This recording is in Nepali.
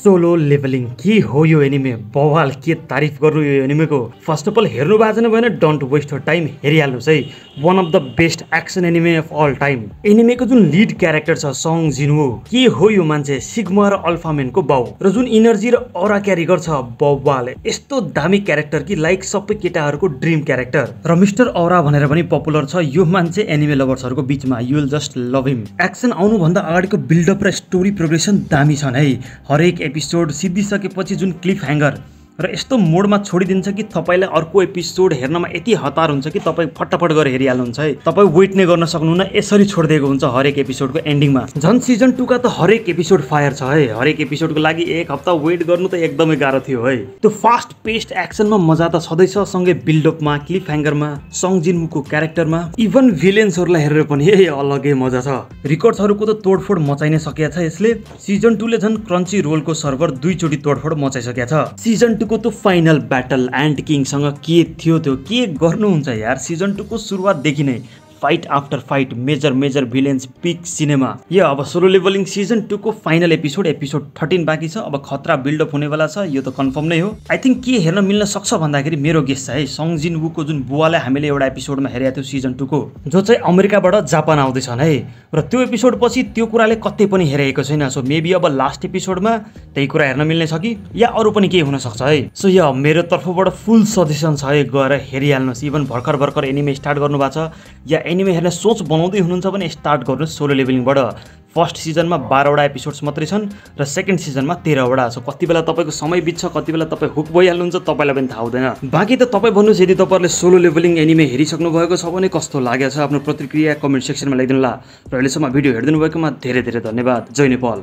सोलो लेभलिङ के हो यो एनिमे बवाल के तारिफ गर्नु यो एनिमेको। फर्स्ट अफ अल हेर्नु बाँच्नु भएन, डोन्ट वेस्ट योर टाइम, हेरिहाल्नुहोस् है। One of the best action anime of all time. एनिमेको जुन लिड क्यारेक्टर छ सङ जिनवो, के हो यो मान्छे, सिग्मा र अल्फामेनको बाउ र जुन इनर्जी र अरा क्यारी गर्छ बवाल। यस्तो दामी क्यारेक्टर कि लाइक सबै केटाहरूको ड्रिम क्यारेक्टर र मिस्टर अरा भनेर पनि पपुलर छ यो मान्छे एनिमे लभर्सहरूको बीचमा। You will just love him. Action आउनुभन्दा अगाडिको बिल्डअप र स्टोरी प्रोग्रेसन दामी छन् है। हरेक एपिसोड सिद्धिसकेपछि जुन क्लिफ ह्याङ्गर र यस्तो मोडमा छोडिदिन्छ कि तपाईँलाई अर्को एपिसोड हेर्नमा यति हतार हुन्छ कि तपाईँ फटाफट गरेर हेरिहाल्नुहुन्छ है। तपाईँ वेट नै गर्न सक्नुहुन्न, यसरी छोडिदिएको हुन्छ हरेक एपिसोडको एन्डिङमा। झन् सिजन 2 का त हरेक एपिसोड फायर छ है। हरेक एपिसोडको लागि एक हप्ता वेट गर्नु त एकदमै गाह्रो थियो है। त्यो फास्ट पेस्ड एक्सनमा मजा त छँदैछ, सँगै बिल्डअपमा, क्लिफ ह्याङ्गरमा, सङ जिनवूको क्यारेक्टरमा, इभन भिलेन्सहरूलाई हेरेर पनि अलगै मजा छ। रिकर्ड्सहरूको त तोडफोड मचाइ नै सकेको छ यसले। सिजन 2 ले झन् क्रन्ची रोलको सर्भर 2 चोटि तोडफोड मचाइसकेको छ। सिजन 2 को त्यो फाइनल ब्याटल एन्ड किङसँग के थियो, त्यो के गर्नुहुन्छ यार। सिजन 2 को सुरुवातदेखि नै fight after fight, major villains, peak cinema. यो अब सोलो लेभलिङ सिजन 2 को फाइनल एपिसोड 13 बाँकी छ। अब खतरा बिल्डअप हुनेवाला छ, यो त कन्फर्म नै हो। आई थिङ्क के हेर्न मिल्न सक्छ भन्दाखेरि मेरो गेस छ है, सङ जिनवूको जुन बुवालाई हामीले एउटा एपिसोडमा हेरेको थियो सिजन 2 को, जो चाहिँ अमेरिकाबाट जापान आउँदैछन् है। र त्यो एपिसोड पछि त्यो कुराले कतै पनि हेरेको छैन। सो मेबी अब लास्ट एपिसोडमा त्यही कुरा हेर्न मिल्ने छ कि या अरू पनि केही हुन सक्छ है। सो यो मेरो तर्फबाट फुल सजेसन छ है, गएर हेरिहाल्नुहोस्। इभन भर्खर एनिमे स्टार्ट गर्नुभएको छ या एनिमे हेर्ने सोच बनाउँदै हुनुहुन्छ भने स्टार्ट गर्नुहोस् सोलो लेभलिङबाट। फर्स्ट सिजनमा 12वटा एपिसोड्स मात्रै छन् र सेकेन्ड सिजनमा 13वटा। सो कति बेला तपाईँको समय बित्छ, कति बेला तपाईँ हुक भइहाल्नुहुन्छ तपाईँलाई पनि थाहा हुँदैन। बाँकी त तपाईँ भन्नुहोस्, यदि तपाईँहरूले सोलो लेभलिङ एनिमे हेरिसक्नु भएको छ भने कस्तो लागेको छ, आफ्नो प्रतिक्रिया कमेन्ट सेक्सनमा लेखिदिनु होला। र अहिलेसम्म भिडियो हेरिदिनु भएकोमा धेरै धेरै धन्यवाद। जय नेपाल।